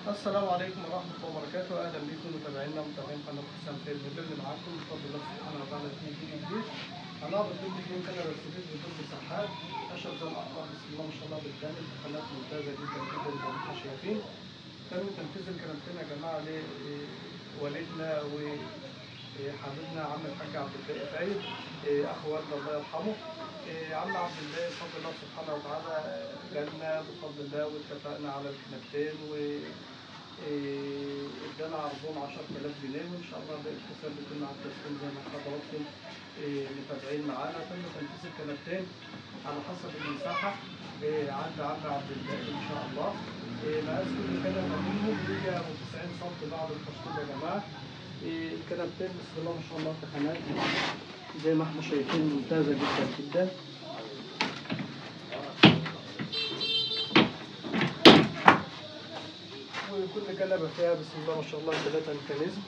السلام عليكم ورحمة الله وبركاته. أهلا بكم متابعينا ومتابعين قناة حسام فيلم اللي معاكم بفضل الله سبحانه وتعالى في فيديو جديد. هنعرض فيديو اتنين كاميرا سرير بدون مساحات خشب زي الأحمر، بسم الله ما شاء الله بالكامل، خامات ممتازة جدا جدا زي ما احنا شايفين. تم تنفيذ الكلمتين يا جماعة لوالدنا وحبيبنا عم الحاج عبد الباقي فايد، أخو والده الله يرحمه. عم عبد الباقي بفضل الله سبحانه وتعالى جالنا بفضل الله واتفقنا على الكنبتين و ادانا عرضون 10000 جنيه، وان شاء الله باقي الحساب بيكون على التسليم زي ما حضراتكم متابعين معانا. تم تنفيذ الكنبتين على حسب المساحة عند عم عبد الباقي ان شاء الله. مقاس كل كنبة منهم 190 سم بعد التشطيب يا جماعة. الكنبتين بسم الله ما شاء الله تخانات زي ما احنا شايفين ممتازة جدا جدا. وكل كنبة فيها بسم الله ما شاء الله 3 ميكانيزم.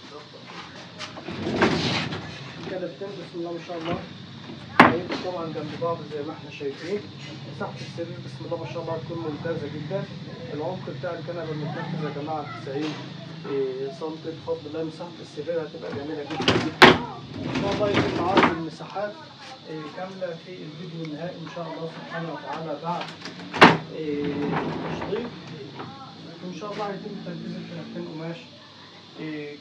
الكنبتين بسم الله ما شاء الله هيبقوا طبعا جنب بعض زي ما احنا شايفين. مساحة السرير بسم الله ما شاء الله هتكون ممتازة جدا. العمق بتاع الكنبة المتنفذ يا جماعة 90 سم بفضل الله. مساحة السرير هتبقى جميلة جدا جدا. ان شاء الله يتم عرض المساحات كاملة في الفيديو النهائي ان شاء الله سبحانه وتعالى بعد التشطيب. وان شاء الله هيتم تنفيذ الكنبتين قماش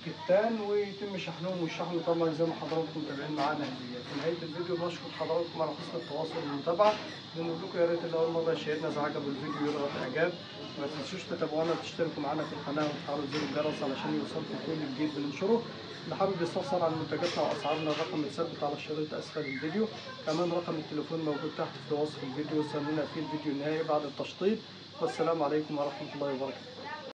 كتان ويتم شحنهم، والشحن طبعا زي ما حضراتكم متابعين معانا هديه. في نهاية الفيديو بشكر حضراتكم على حسن التواصل والمتابعة. بنقول لكم يا ريت اللي اول مرة يشاهدنا اذا عجبه الفيديو يضغط اعجاب، ما تنسوش تتابعونا وتشتركوا معانا في القناة وتفعلوا زر الجرس علشان يوصلكم كل جديد بننشره. اللي حابب يستفسر عن منتجاتنا واسعارنا الرقم متثبت على الشريط اسفل الفيديو، كمان رقم التليفون موجود تحت في وصف الفيديو. استنونا في الفيديو النهائي بعد التشطيب. والسلام عليكم ورحمة الله وبركاته.